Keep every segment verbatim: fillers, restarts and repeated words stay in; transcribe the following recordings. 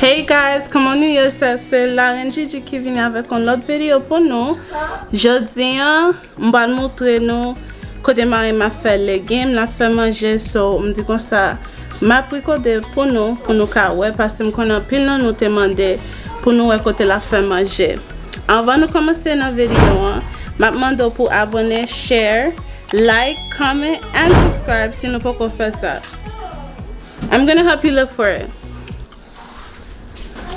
Hey guys, kòman nou ye? Sa se Larenn Gigi ki vini avèk yon lòt videyo pou nou. Jodi a, m pral montre nou kote mari m ap fè legim, l ap fè manje, so m di konsa, m ap rekòde pou nou, pou nou ka wè, paske m konnen anpil nan nou te mande pou nou wè kote l ap fè manje. Anvan nou kòmanse nan videyo an, m ap mande w pou abòne, share, like, comment, and subscribe si nou poko fè sa. I'm gonna help you look for it.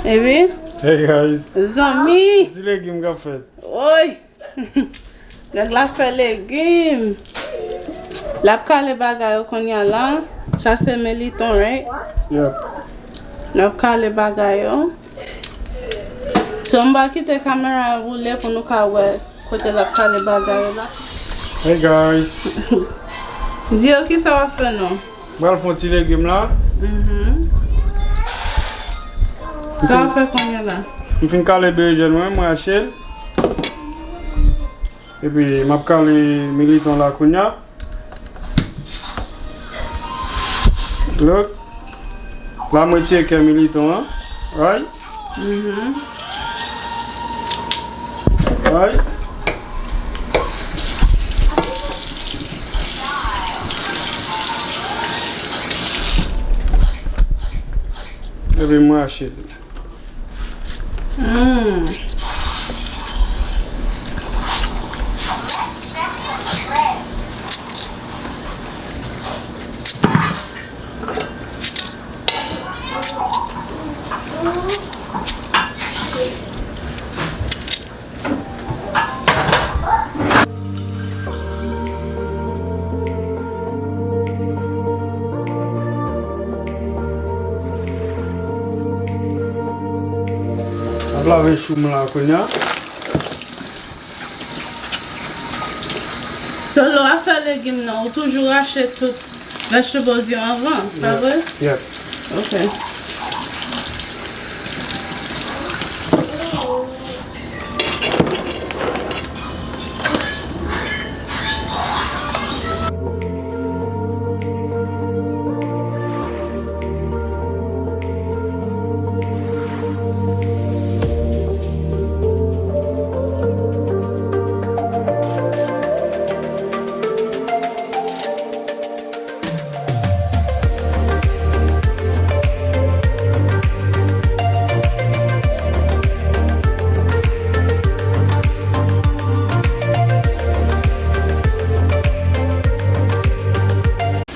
Epi? Hey guys. Zanmi. Ti legim k ap fèt. Woy. Nèg la fè legim. L ap kale bagay yo kounye a la. Sa se militon, right? Yep. L ap kale bagay yo. So, m va kite kamera a woule pou nou ka wè kote l ap kale bagay yo la. Hey guys. Di yo kisa w ap fè non. M pral fè yon ti legim la. Mhm. Sa w ap fè kounye a la? M fin kale berejèn mwen, mwen rache l. Epi m ap kale militon la kounye a. Look. La mwen tire kè militon an. Right? Mhm. Right? Epi m rache l. Mm. Ap lave chou m la kounye a. So, lè w ap fè legim nan, ou toujou rache tout vegetables yo anvan, pa vre? Yep. Ok.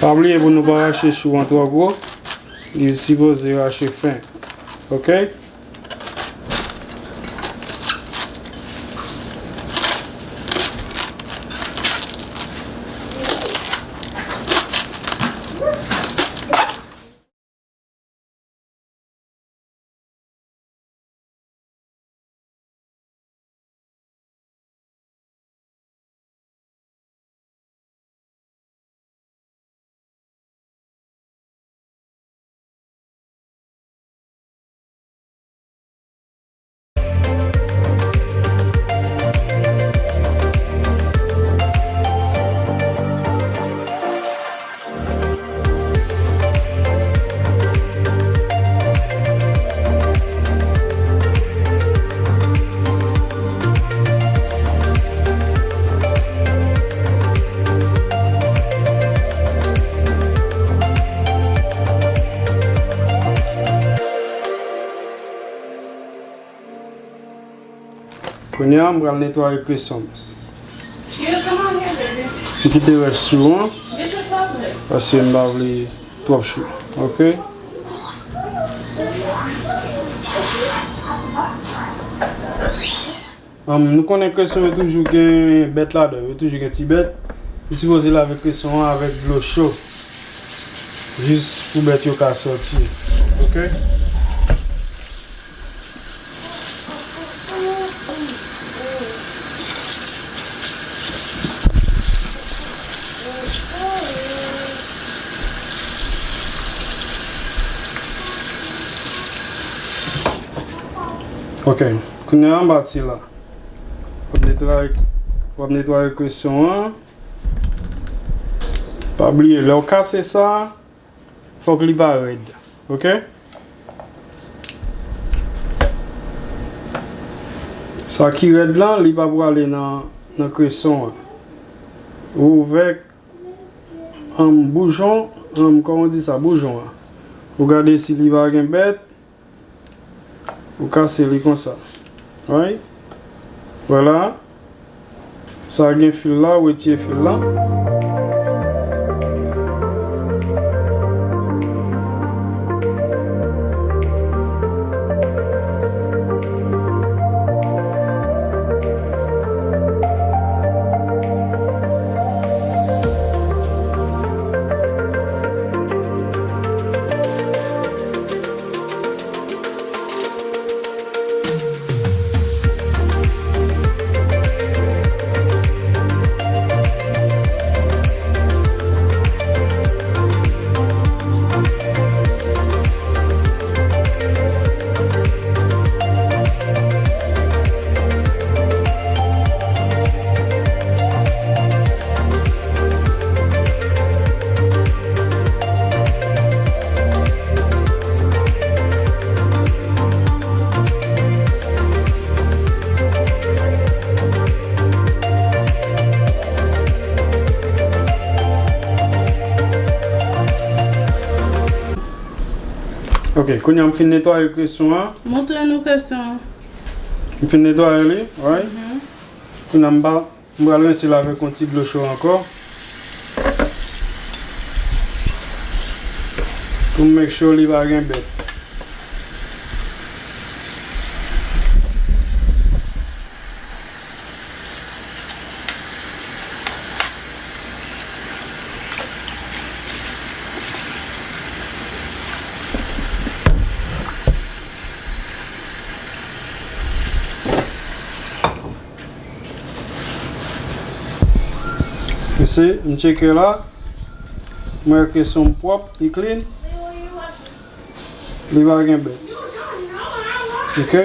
Pa bliye pou nou pa rache chou an twò gwo. Li sipoze rache fen. Ok? Kounye a, m pral netwaye kweson m. M kite rès sou an, paske m pa vle twòp chou. Ok? Ann, nou konnen kweson yo toujou gen bèt ladan, yo toujou gen ti bèt. Ou sipoze lave kweson an avèk dlo cho. Jis pou bèt yo ka sòti. Ok? Ok, kounye a m pati la. W ap netwaye, w ap netwaye kweson an. Pa bliye, lè w kase sa, fòk li pa rèd. Ok? Sa ki rèd lan, li pa prale nan, nan kreson an. Ou ouvè, um, boujon, um, kòman w di sa, boujon an. Ou gade si li pa gen bèt, ou kase li konsa. Right? Vwala. Sa gen fil la, ou retire fil la. Ok, kounye a m fin netwaye kreson an. Montre nou kreson an. M fin netwaye li, right? Mhm. Kounye a m ba M pral rense l avèk yon ti dlo cho ankò. Pou m make sure li pa gen bèt. Isi, m tcheke la. M wè ke son pwòp, li clean. Li pa gen bèt. Ok.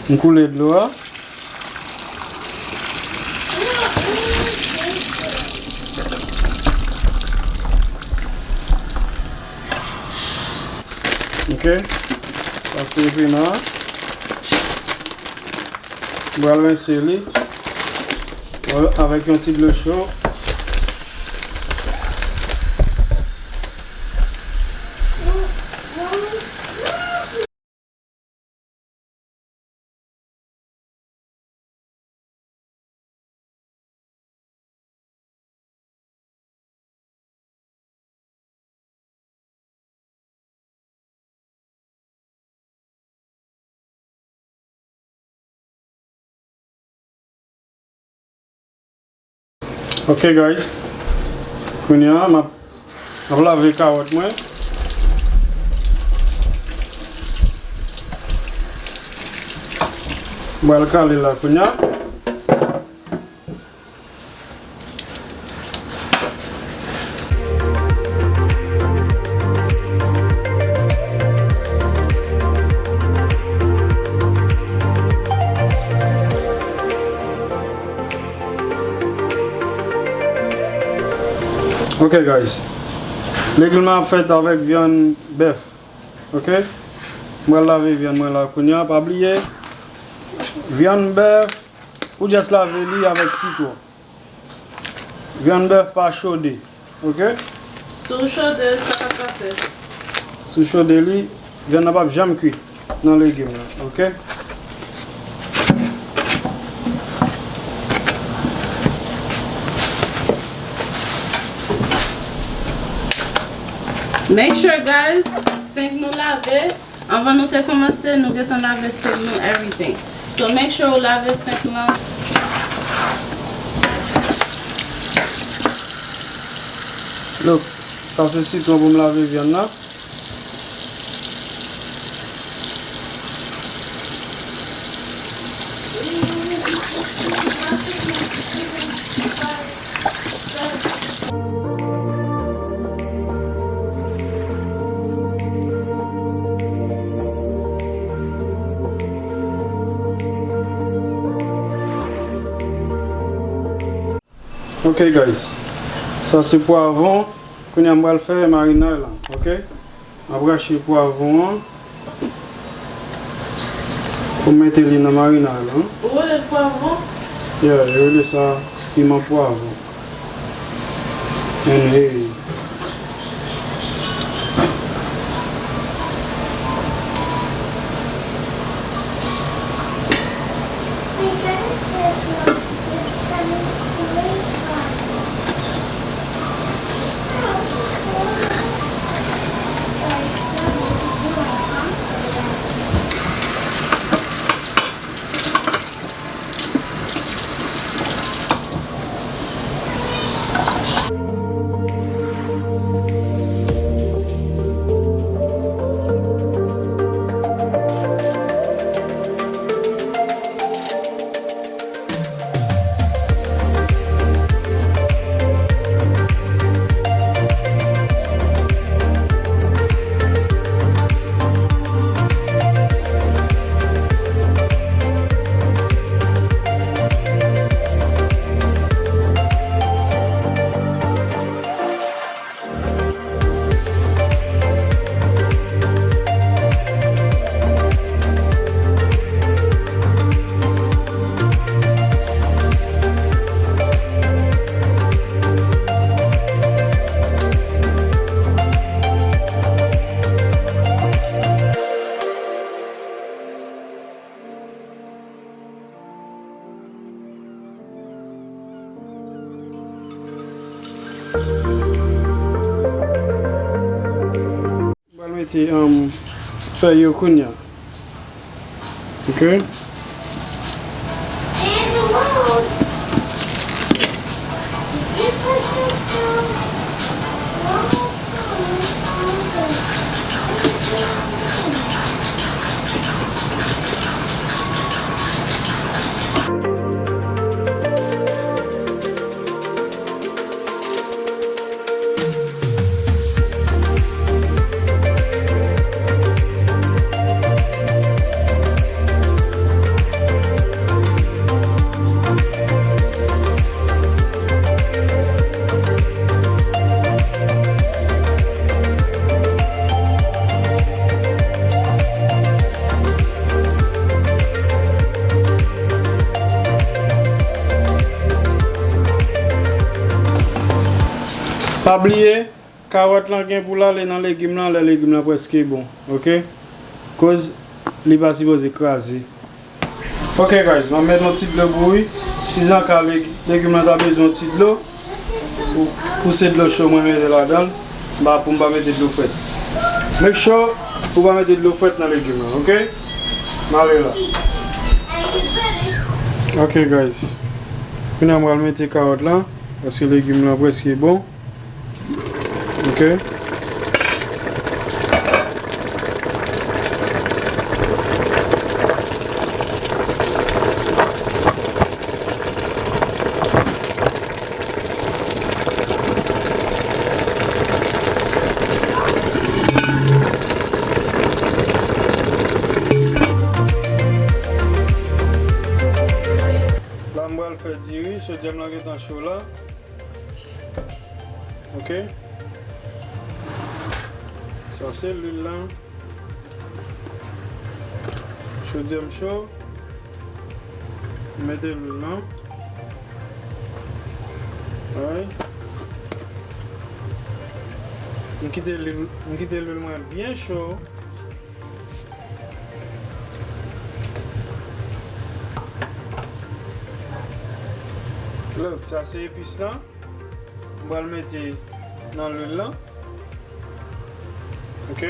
M koule dlo a. Ok. Pase piman an. M pral rense li avèk yon ti dlo cho. Ok guys, kounye a m ap, m ap lave kawòt mwen. M pral kale la kounye a. Ok guys, legim nan ap fèt avèk vyann bèf. Ok, m pral lave vyann mwen la kounye a. Pa bliye, vyann bèf, ou just lave li avèk sitwon. Vyann bèf pa chode, ok? Si w chode l, sa k ap pase? Si w chode li, vyann nan p ap janm kwit nan legim nan, ok? Make sure guys, sink nou lave. Anvan nou te kòmanse, nou gentan lave sink nou, everything. So make sure ou lave sink lan. Look, sa se sitwon pou m lave vyann nan. Ok guys, sa se pwavwon. Kounye a m pral fè marinay la, ok? M ap rache pwavwon an. Ou mete li nan marinad lan. Ou rele l pwavwon? Yeah, yo rele sa piman pwavwon. And hey. M pral mete, um, fèy yo kounye a. Ok. Pa bliye, kawòt lan gen pou l ale nan legim lan lè legim lan prèske bon, ok? Koz li pa sipoze kraze. Ok guys, m ap met yon ti dlo bouyi. Sizanka le-, legim lan ta bezwen yon ti dlo, pou pouse dlo cho mwen mete ladan l, m pa, pou m pa mete dlo frèt. Make sure ou pa mete dlo frèt nan legim lan, ok? M ale la. Ok guys. Kounye a m pral mete kawòt lan, paske legim lan prèske bon. Ok. La m pral fè diri, chodyè m lan gentan cho la. Ok. Sa se lwil lan. Chodyè m cho. Mete lwil lan. Alright. M kite lwil, m kite lwil mwen byen cho. Look, sa se epis lan. M pral mete nan lwil lan. Ok.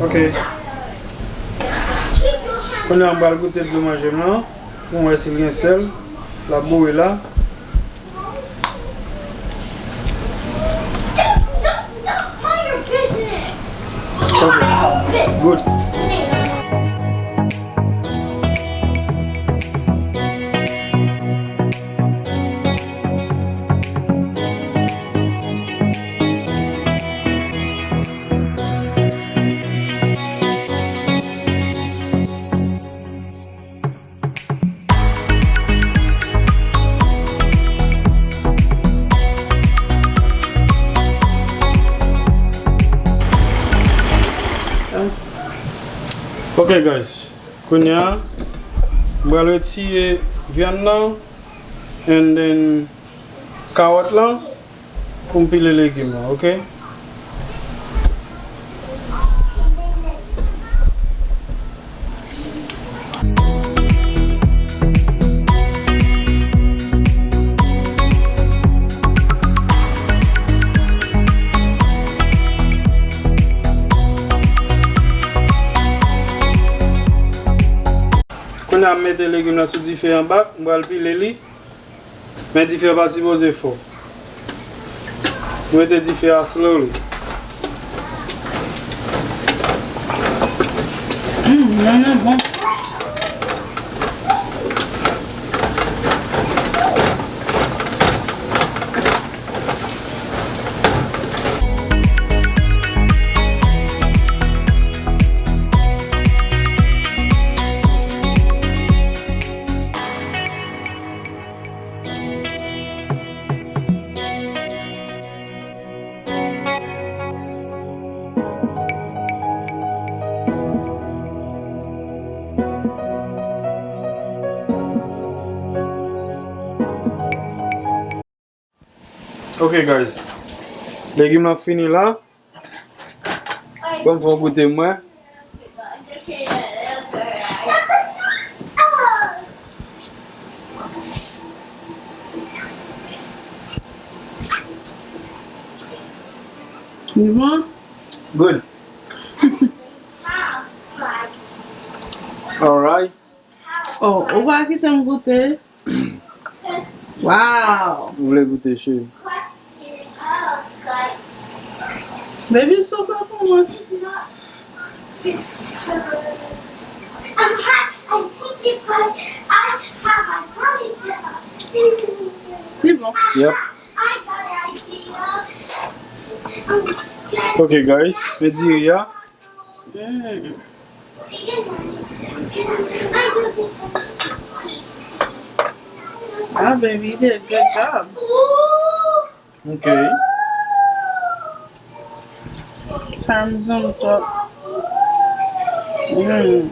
Ok. Kounye a, m pral goute dlo manje m lan. Pou m wè si l gen sèl. L ap boure la. Ok guys, kounye a m pral retire vyann nan and then kawòt lan pou m pile legim nan, ok? Kounye a m mete legim nan sou dife anba, m pral pile li. Men dife a pa sipoze fò. Mete dife a slowly. Mm, non, non, bon. Ok guys, legim nan fini la. Bon, fò goute mwen. Li bon? Good. Alright. Oh, ou pa kite m goute? Wow! Ou vle goute, cheri? Baby, souple pou mwen. Li bon. Yep. Ok, guys, men diri a. Mm. Ah, baby, you did a good job. Ok. Sa m zanm twòp. Mm.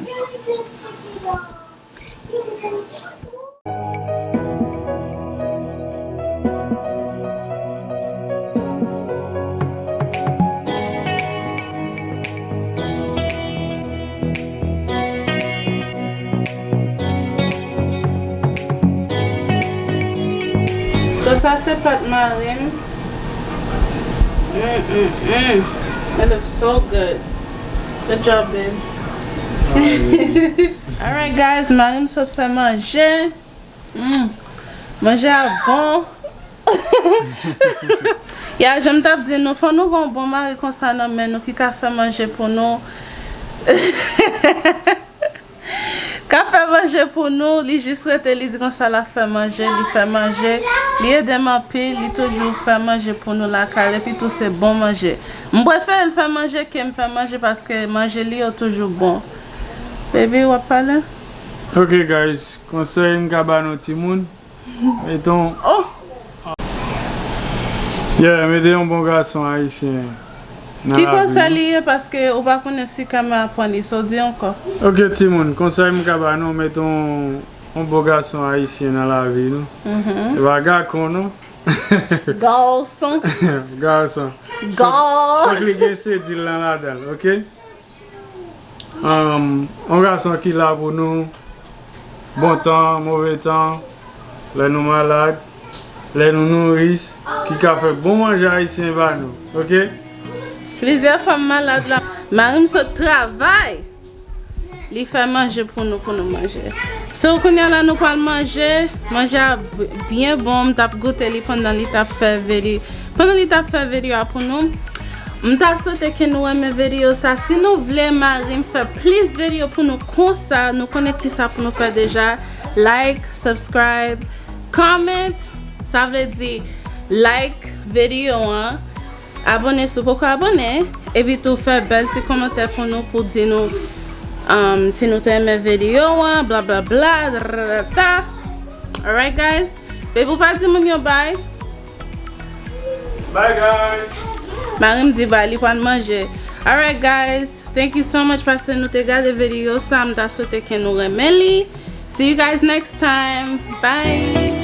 So, sa se pat mari m. Mm, mm, mm. It looks so good. Good job, babe. Alright, guys, mari m sot fè manje. Mm. Manje a bon. Ya, jan m t ap di nou, fò nou gen yon bon mari konsa nan men nou ki ka fè manje pou nou. Ka fè manje pou nou, li jis rete, li di konsa l ap fè manje, li fè manje, li ede m anpil, li toujou fè manje pou nou lakay, epi tou se bon manje. M prefere l fè manje ke m fè manje paske manje li yo toujou bon. Baby, w ap pale? Ok, guys, konsèy m ka ba nou timoun. Meton. Oh! Yeah, mete yon bon gason ayisyen nan lavi nou. Ki konsèy li ye, paske ou pa konnen si kamera pran li, so di ankò. Ok, timoun, konsèy m ka ba nou, meton yon bon gason ayisyen nan lavi nou. Mhm. E pa gakon, non. Gason. Gason. Gason. Fòk, fòk li gen sedi l nan ladan l, ok? Um, yon gason ki la pou nou, bon tan, move tan, lè nou malad, lè nou nouris, ki ka fè bon manje ayisyen ba nou, ok? Plizyè fwa m malad la, mari m sot travay, li fè manje pou nou, pou nou manje. So, kounye a la, nou pral manje, manje a b-, byen bon, m t ap goute li pandan li t ap fè vide-, pandan li t ap fè videyo a pou nou. M ta swete ke nou renmen videyo sa. Si nou vle mari m fè plis videyo pou nou konsa, nou konnen kisa pou nou fè deja. Like, subscribe, comment, sa vle di like videyo an, abone si w poko abone, epi tou fè bèl ti kòmantè pou nou pou di nou um, si nou te renmen videyo an, bla bla bla, ta. Alright guys, baby pa di moun yo bye. Bye guys. Mari m di bye, li pral manje. Alright guys, thank you so much paske nou te gade videyo sa, m ta swete ke nou renmen li. See you guys next time. Bye.